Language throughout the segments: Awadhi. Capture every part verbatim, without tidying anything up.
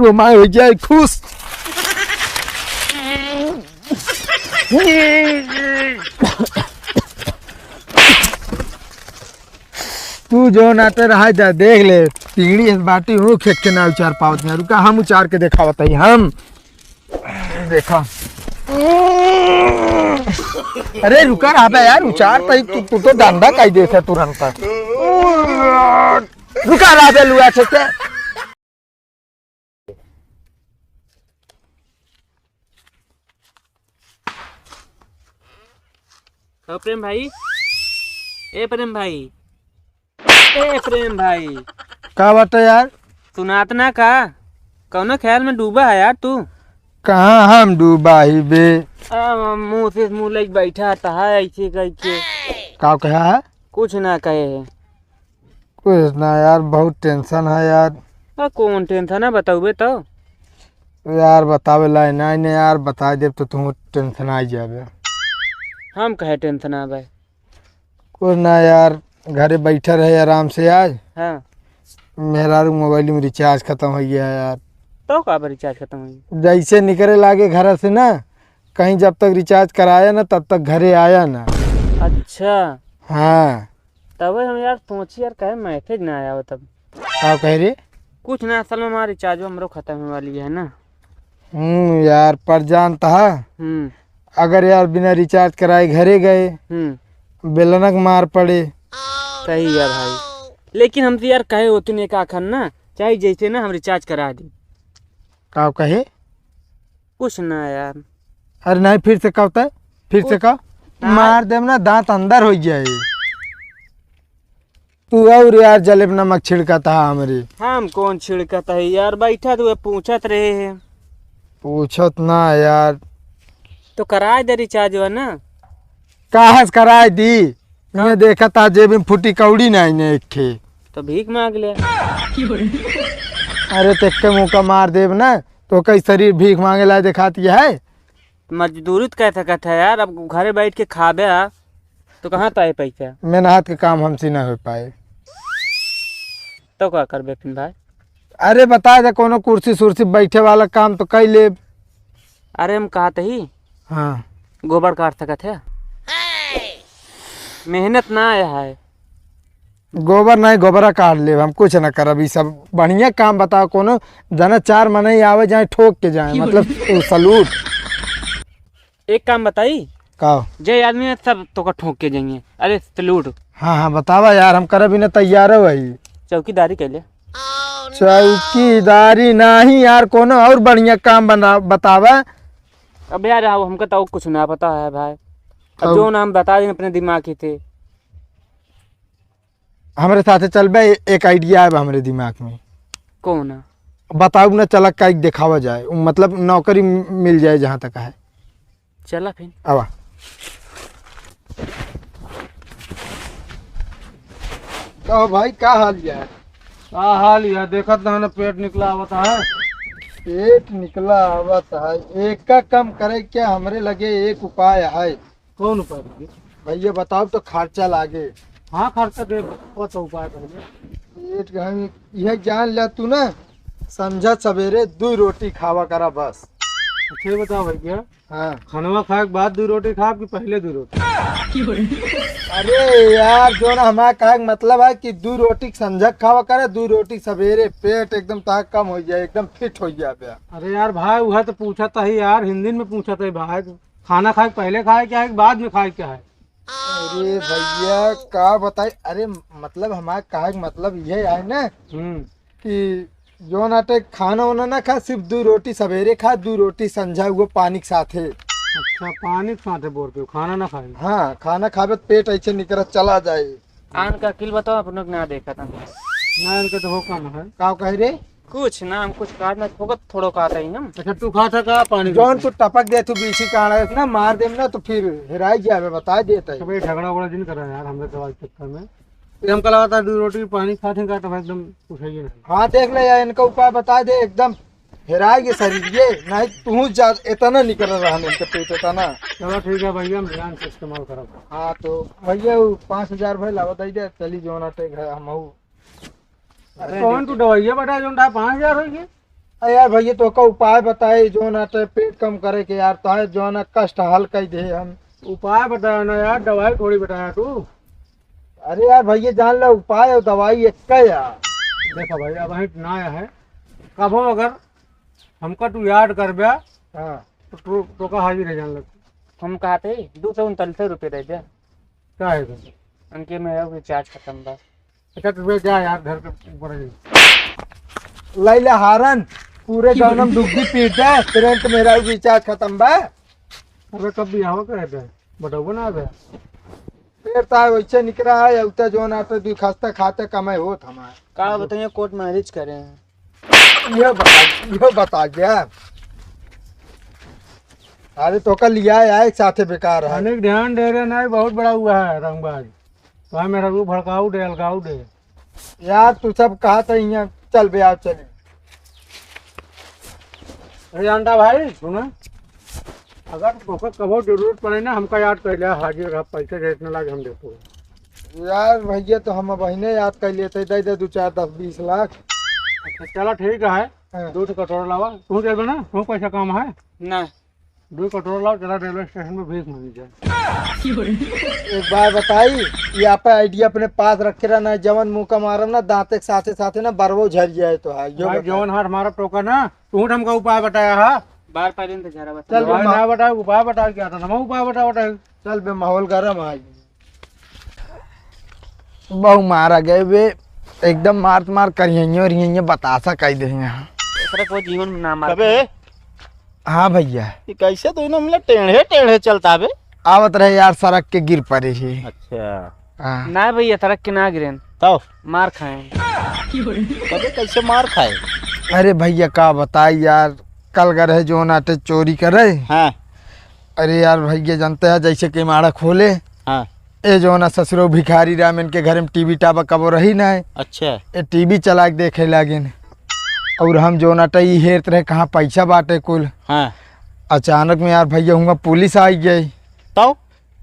वो माय हो जाए खुश। तू जो नाटे रहा जा, देख ले, पिंगड़ी इस बाटी हूँ, खेत के ना उचार पावत नहीं। रुका, हम उचार के देखावत हई हम। देखा। अरे रुका रहा बे यार, उचार तई तू, तू तो डंडा काई देखे तुरंत। रुका रहा बे लुआ छे। कहो प्रेम भाई, ए प्रेम भाई, ए प्रेम भाई। का बाटे यार? सुनात ना का? कौनो ख्याल में डूबा है यार तू? कहाँ हम डूबा ही बे? आ, मुंह से मुंह लग बैठा था ऐसे करके। का कहा है? कुछ ना कहे है। कुछ ना यार, बहुत tension है यार। आ, कौन tension है, बताओ बे तो। यार बतावे ला ना, नहीं यार, बता देब तो तुम tension आ जाबे। हम कहे tension आबे? कुछ ना यार, घरे बैठा रहे आराम से आज। हाँ। मेहरारू मोबाइल में recharge खत्म हो गया है यार। तो का बा recharge खत्म हो गया? जैसे निकले लागे घर से ना, कहीं जब तक recharge कराया ना, तब तक घरे आया ना। अच्छा। हाँ। तबे हम यार सोची यार, काहे message ना आया हो तब। का कहे रे? कुछ ना, असल में हमार recharge हमरो खत्म होने वाली है ना। हम्म यार, पर जानता है, हम्म। अगर यार बिना recharge कराए घरे गए, हम्म। बेलनक मार पड़े। सही है भाई, लेकिन हम तो यार कहे होती नहीं का खन ना, चाहे जैसे ना हम recharge करा दी। का कहे? कुछ ना यार। अरे नहीं, फिर से कहता है, फिर से कुछ कह। ना। मार देब ना, दांत अंदर हो जाए। तू और यार जलेब नमक छिड़कत है हमरे। हम कौन छिड़कत है यार, बैठा तो पूछत रहे हैं। पूछत ना यार। तो कराए दे recharge वा ना। काहे से कराए दी? हाँ। मैं देखत है जेब में फूटी कौड़ी नहीं ने एक ठे। तो भीख मांग ले। अरे तेक्के मुंह का मार देब ना, तो कई शरीर भीख मांगे ला देखाती है। मजदूरी तो कर सकत है यार, अब घरे बैठ के खाबे आ, तो कहाँ पाए पैसा? मेहनत के काम हमसे ना हो पाए। तो का करबे फिर भाई? अरे बता दे, कोनो कुर्सी सुर्सी बैठे वाला काम तो कर ले। अरे हम कहत ही, हाँ। गोबर काट सकत है, मेहनत ना आया है। गोबर नहीं, गोबरा काट लेब हम, कुछ ना करब। ई सब बढ़िया काम बताओ, कोनो जना चार मनई आवे जाए ठोक के जाए, मतलब, salute। एक काम बताई? का? जे आदमी है सब तोका ठोक के जाइए। अरे salute। हाँ, हाँ, बतावा यार, हम करब ही ना, तैयार हो भाई। चौकीदारी कैले? चौकीदारी नहीं यार, कोनो और बढ़िया काम बना, बतावा। अब यार, अब हमका तो कुछ ना पता है भाई। अब अब जो नाम बता दें अपने दिमाग ही थे। हमरे साथे चलबे, एक idea आए बा हमरे दिमाग में। कौन? बताऊ ना, चला काइक देखावा जाए, मतलब नौकरी म-, मिल जाए जहाँ तक है। चला फिर। आवा। कहो भाई, का हाल या है? का हाल या, देखत ना ना पेट निकला आवत है। पेट निकला आवत है, एक का कम करे के हमरे लगे एक उपाय है। कौन उपाय भैया? भैया बताओ तो खर्चा लागे। हाँ, खर्चा दे, वो तो उपाय भैया। पेट का हम यह जान ला तू ना, संझा सवेरे दू रोटी खावा करा बस। अच्छा, ये बताओ भैया, हाँ। खनवा खाए के बाद दू रोटी खाब कि पहले दू रोटी? अरे यार, जो ना हमारा कहे के मतलब है कि दू रोटी संझा खावा करे, दू रोटी सवेरे, पेट एकदम ताक कम हो जाए, एकदम fit हो जाए बे। अरे यार भाई, वह तो पूछत ही यार, हिंदी में पूछत ही भाई, खाना खाए के पहले खाए क्या है कि बाद में खाए क्या है? अरे भैया, का बताई, अरे मतलब हमारा कहे के मतलब यह है ना हम्म। कि जो नाटे खाना वाना ना खा, सिर्फ दू रोटी सवेरे खा, दू रोटी संझा, वो पानी के साथे। अच्छा, पानी के साथे बोल के खाना ना खाए? हाँ, खाना खाबे तो पेट ऐसे निकरत चला जाए। आन का अकिल बताओ, अपने को ना देखा था। ना, इनके तो हो कम है। का कहे रे? कुछ ना, हम कुछ काट ना, थोड़ा, थोड़ा काट ही हम। अच्छा, तू खा था का पानी? जौन तू टपक दे, तू बीछी काढ़ा है ना, मार देम ना, तो फिर हेराई जाबे, बता देता है। अबे झगड़ा वगड़ा जिन करा यार, हमरे दवाई चक्कर में। ये हमका लगा था, दू रोटी पानी खाते का, तो एकदम कुछ है ही नहीं। हाँ, देख ले यार, इनका उपाय बता दे, एकदम हेराई के शरीर ये, नहीं तू जा, इतना निकल रहा है इनके पेट, इतना। चलो ठीक है भैया, हम ध्यान से इस्तेमाल करब। हाँ, तो भैया, वो पाँच हजार भाई लावा दे दे, चली जो ना टेक है, हम हऊ। अरे कौन तू दवाइया बता, जो उठा पाँच हजार हो गए? अरे यार भैया, तोहका उपाय बताए, जौन आटे पेट कम करे के यार, तोहे जौन कष्ट हल कर दे हम। उपाय बताया ना यार, दवाई थोड़ी बताया तू। अरे यार भैया, जान ला, उपाय और दवाई एक है यार। देखा भाई, अब हम ना आया है, कबो अगर हमका तू याद कर बे, हाँ। तो तू, तोहका हाजिर है जान लग। हम कहते दो सौ उनतालीस रुपये दे दे। क्या है भाई? उनके में है recharge खत्म बा। अच्छा, तू जा यार, घर के ऊपर ही। लैला हारन, पूरे गाँव में दुग्गी पीट है, तुरंत मेरा recharge खत्म बा। अबे, कब भी आवा करे बे? बताओ ना बे। फिर ता वैसे निकला है, उतना जो ना तो दुई खस्ता खाते कमाई होत हमार। का बताइए, court marriage करे हैं। ये बता, ये बता गया। अरे, तोहका लिया है, एक साथे बेकार है। अनेक ध्यान दे रहे नहीं, बहुत बड़ा हुआ है रंगबाज। भाई मेरा रूप भड़काऊ दे, अलगाऊ दे। यार, तू सब कहा था यहाँ, चल बे, आओ चले। अरे अंडा भाई, सुना, अगर तोहका कबो जरूरत पड़े ना, हमका याद कर लिया, हाजिर रहा, पैसे जितना लागे हम देते हैं। यार भैया, तो हम बहिने याद कर लेते, दे दे दो चार, दस बीस लाख। अच्छा, चला ठीक है, हाँ। दो ठो कटोरा लावा, तू दे दो ना, तू पैसा काम है ना। दो कटोरा लाओ, चला रेलवे स्टेशन में भीख मांगी जाए। एक बात बताई, ये आप आइडिया अपने पास रखे रहना, जवन मुंह का मारम ना, दांते के साथे साथे ना बरवो झर जाए तो है, यो भाई, बताई। जवन हाथ मारा टोका ना, तू हमका उपाय बताया हा। बार पाइलिन तो झरा बता। चल बे, भाई, मा- ना बताओ, उपाय बताओ, क्या था, हम उपाय बताओ, बताओ। चल बे, माहौल गरम है। बहु मारा गए बे, एकदम मार मार करिहइये और यइये बतासा कइ दे यहाँ। एकरा को जीवन में ना मार। अबे। हाँ भैया। ये कैसे दोनों मिला टेढ़े टेढ़े चलता बे? आवत रहे यार, सड़क के गिर पड़े ही। अच्छा। हाँ। ना भैया, सड़क के ना गिरेन। तब? मार खाए। अबे कैसे मार खाए? अरे भैया का बताई यार, कल गए रहे जो नाटे चोरी करे। हाँ। अरे यार भैया जानते हैं जैसे कि माड़ा खोले। हाँ। ए जो ना ससुरो भिखारी राम इनके घर में टीवी टावर कबो रही ना है। अच्छा। ए टीवी चला के देखे लागिन। और हम जो ना टई हेरत रहे कहाँ पैसा बाटे कुल। हाँ। अचानक में यार भैया हुआ पुलिस आई गई। तब?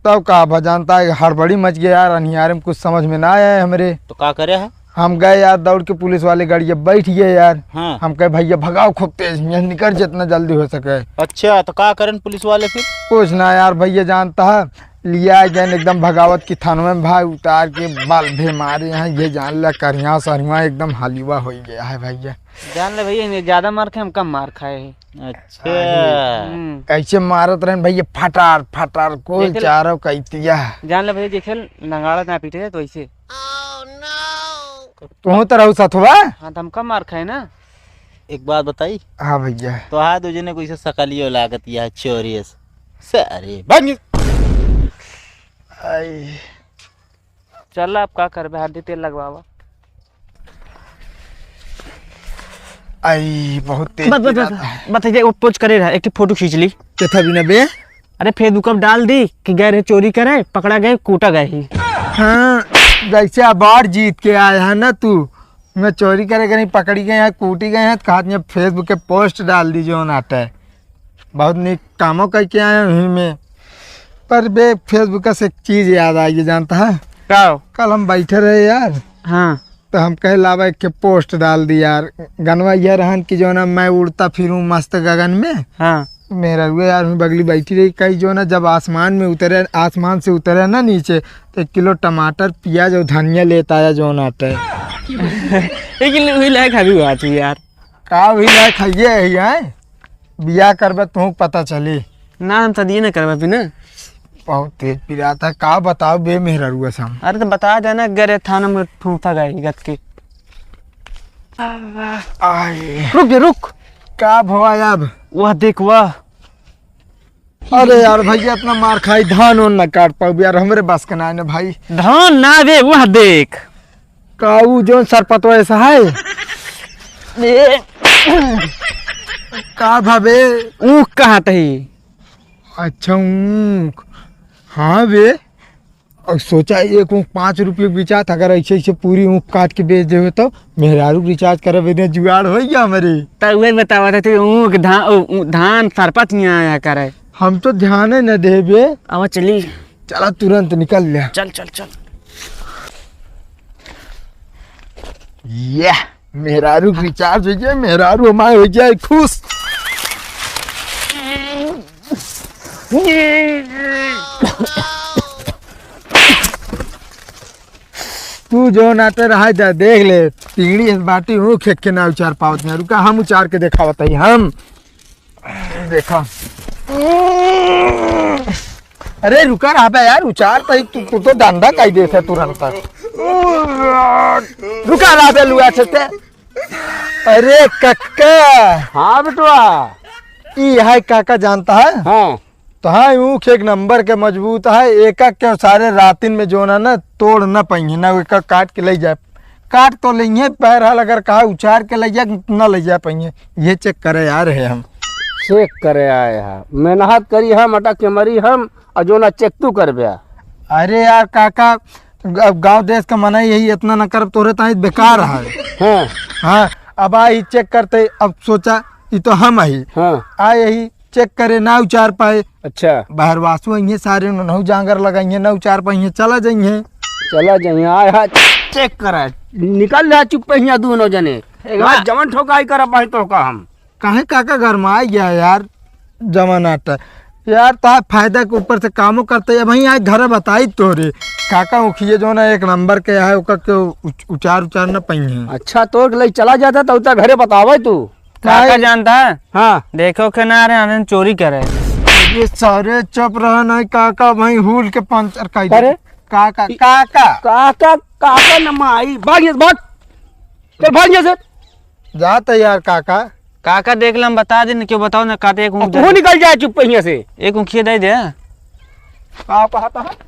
तब का भा जानता है हड़बड़ी मच गया यार, अनियारे में कुछ समझ में ना आया है हमरे। तो का करे है? हम गए यार दौड़ के पुलिस वाले गाड़ी में बैठ गए यार। हाँ। हम कहे भैया भगाओ खूब तेज, यहाँ निकल जितना जल्दी हो सके। अच्छा, तो का करन पुलिस वाले फिर? कुछ ना यार भैया जानता है, लिया गए एकदम भगावत की थानवे में भाई उतार के बल भे मारे हैं, ये जान ला करिया सरिया एकदम हलिवा हो गया है भैया। जान ले भैया, इन्हें ज्यादा मार खाए, हम कम मार खाए हैं। अच्छा। हम्म। ऐसे मारत रहन भैया फटार फटार कोई देखे ले। चारों कैतिया। जान ले भैया देखे ले, नगाड़ा ना पीटे तो ऐसे। तू तो रहू सथवा? हाँ, तो हम कम मार खाए ना। एक बात बताई? हाँ भैया। तो हाँ दो जने को इसे सकलियो लागत यह चोरी है। सारे भाग। आई। चल, अब का करबे, हड्डी तेल लगवावा। आई, बहुत तेज बस, बस, पिरात बस, है। बस, ये वो पोज करे रहा, एक ठे फोटो खींच ली। के था बिना बे? अरे, Facebook पर डाल दी कि गए रहे चोरी करे, पकड़ा गए, कूटा गए ही। हाँ, जैसे अवार्ड जीत के आए है ना तू, मैं चोरी करे के नहीं पकड़ी गए हैं, कूटी गए हैं, तो कहा Facebook पे पोस्ट डाल दी जो नाटे। बहुत नीक कामो करके आए हैं वहीं में। पर बे, Facebook से एक चीज याद आई, ये जानता है? का हो? कल हम बैठे रहे यार। हाँ। तो हम कहे, "लावा, एक के पोस्ट डाल दी यार।" गनवा यह रहन कि जो ना, "मैं उड़ता फिरूं मस्त गगन में।" हाँ। मेहररुआ यार, हुई बगली बैठी रही, कही जो ना, "जब आसमान में उतरे, आसमान से उतरे ना नीचे, तो एक किलो टमाटर, प्याज और धनिया लेता आया जो ना आटे।" एक किलो हुई लायक अभी हुआ तू यार। का हुई लायक है, ये है, हैं? बियाह करबे तुहूँ पता चली। ना, हम शादी ना करबे बिना। बहुत तेज पिरात है, का बताओ बे मेहररुआ से हम। अरे तो बता देना, गरे थाना में ठूंसा गए गत के। आए। रुक बे, रुक। का भवा अब? वह देख, वह। अरे यार भैया, इतना मार खाई, धान ओन ना काट पाऊ यार, हमरे बस के ना है ना भाई। धान ना बे, वह देख। का ऊ जौन सरपतवा ऐसा है? ए। का भा बे? ऊख कहाँ तही? अच्छा, ऊख। हाँ बे। और सोचा, एक ऊख पाँच रुपये बिचात, अगर ऐसे, ऐसे पूरी ऊख काट के बेच देवे तो मेहरारू recharge करे बदे जुगाड़ हो गया हमरे। तो वही बतावा था, तू ऊख, धा-, ऊ, ऊ, धान सरपत नहीं आया करे। हम तो ध्यान न देबे। आवा चली। चला तुरंत निकल ले। चल, चल, चल। ये। मेहरारू रिचार्ज होइ जाए, मेहरारू हमारे होइ जाए खुश। तू जो नाते रहा जा, देख ले, टिंगड़ी इस बाटी हूँ, खेक के ना उचार पावत नहीं। रुका, हम उचार के देखावत ही, हम। देखा। अरे रुका रहा बे यार, उचार तो तू, तू तो डंडा काई देत है तुरंत। रुका रहा बे लुआ छते। अरे कक्का। हाँ बेटवा। ई है काका जानता है? हाँ। तो हाँ, ऊख एक नंबर के मजबूत है, एक एक के सारे रातिन में जो ना, ना तोड़ ना पाइए, ना एक काट के ले जाए। काट तो लेइहे, बहरहाल अगर कहा उचार के ले जाए, ना ले जा पाइए। ये चेक करे आ रहे हम। चेक करे आए हैं, मेहनत करी हम, अटक के मरी हम, और जो ना चेक तू करबे। अरे यार काका, अब गांव देश का मना यही इतना ना करब, तोरे ताई बेकार है। हाँ। हाँ, अब आई चेक करते, अब सोचा, ई तो हम आई। हाँ। आ यही चेक करे, ना उचार पाए। अच्छा। बहरवासु अइहे सारे, उन्होंने जांगर लगाइए, ना उचार पाइए, चला जाइए। चला जाइए, आय हा, चेक करा, निकल जा चुप हियाँ दोनों जने। एक बार बात जवन ठोकाई करब, भाई तो का हम। काहे काका गरमाई गया यार, जमाना टा। यार, ता फायदा के ऊपर से कामो करते, अब वहीं आए घर बताई तोरे। काका उखिए जो ना एक नंबर के है, ओकर के उच-, उचार उचार न पइहे। अच्छा, तोर के लई चला जाता, तो उतना घरे बतावे तू। काका काहे? जानता है? हाँ। देखो के ना रहे, आनंद चोरी करे। ये सारे चुप रहा नहीं, काका वहीं हुल के पंचर कर दे। अरे? काका, ई काका। काका, काका न माई, भाग यहाँ से, भाग। चल, भाग यहाँ से। जात है यार काका। काका देख ले, हम बता देन, क्यों बताओ ना, काटे एक अब ऊँख तू दे। निकल जाए चुप हियाँ से। एक ऊँखिया दे दे। का कहता है?